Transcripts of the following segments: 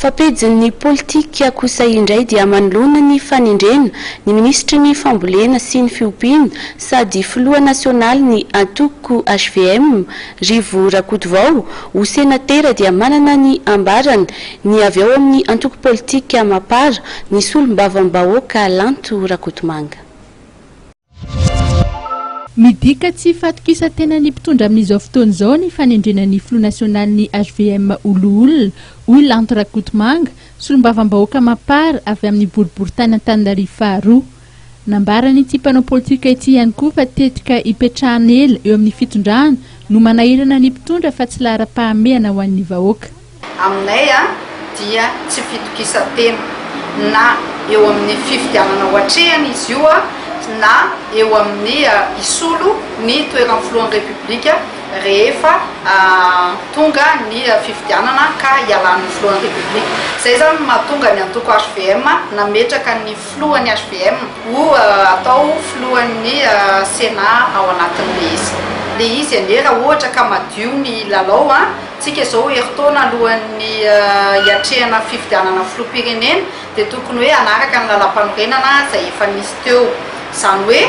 Fa pejin'ny politika kosa indray dia manoloana ny fanendrena ny minisitry ny fambolena sy ny fiompiana sady filoha nasionalin'ny antoko hvm, Rivo Rakotovao, ho senatera dia manana ny ambarany ny avy ao amin'ny antoko politika Mapar, ny solombavambahoaka Lanto Rakotomanga. Midika tsy fahatokisan-tenan'ny mpitondra amin'izao fotoana izao ny fanendrena ny filoha nasionalin'ny hvm ho loholona, hoy Lanto Rakotomanga, solombavambahoaka Mapar avy amin'ny boriborintany Antananarivo faharoa. Nambaran'ity mpanao politika ity ihany koa fa tetika hipetrahana ela eo amin'ny fitondrana no manahirana ny mpitondra fa tsy laharam-pahamehana ho an'ny vahoaka. Aminay dia tsy fitokisan-tena na eo amin'ny fifidianana ho atrehana izy io na eo amin'ny hisolo ny toeran'ny filohan'ny Repoblika rehefa tonga ny fifidianana ka hialan'ny filohan'ny Repoblika. Izay izany no mahatonga ny antoko hvm nametraka ny filohan'ny hvm ho atao filohan'ny Sénat ao anatin'ilay izy. Ilay izy anie raha ohatra ka madio ny lalao Tsika izao herintaona alohan'ny hiatrehana fifidianana filoham-pirenena dia tokony hoe hanaraka ny lalampanorenana izay efa nisy teo. Izany hoe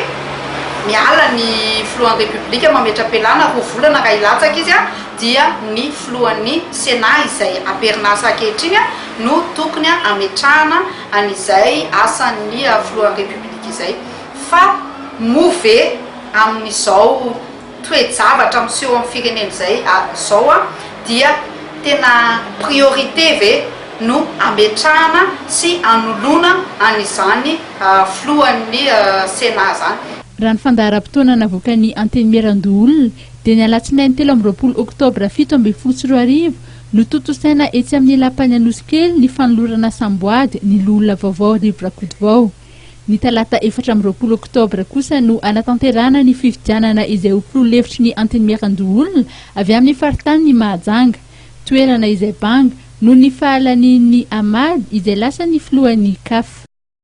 miala ny filohan'ny Repoblika mametra-pialana roa volana raha hilatsaka izy dia ny filohan'ny Sénat izay am-perinasa ankehitriny no tokony hametrahana an'izay asan'ny filohan'ny Repoblika izay. Fa moa ve amin'izao toe-javatra miseho amin'ny firenena izay izao dia tena priorité ve no ametrahana sy anoloana an'izany filohan'ny Sénat izany? Raha ny fandaharam-potoana navoakan'ny Antenimierandoholona dia ny alatsinainy 23 oktobra 2017 no tontosaina etsy amin'ny Lapan'i Anosikely ny fanolorana samboady ny loholona vaovao Rivo Rakotovao. Ny talata 24 oktobra kosa no hanatanterahana ny fifidianana izay ho filoha lefitry ny Antenimierandoholona avy amin'ny faritanin'i Mahajanga, toerana izay banga noho ny fahalanian'i Ahmad izay lasa ny filohan'ny Caf.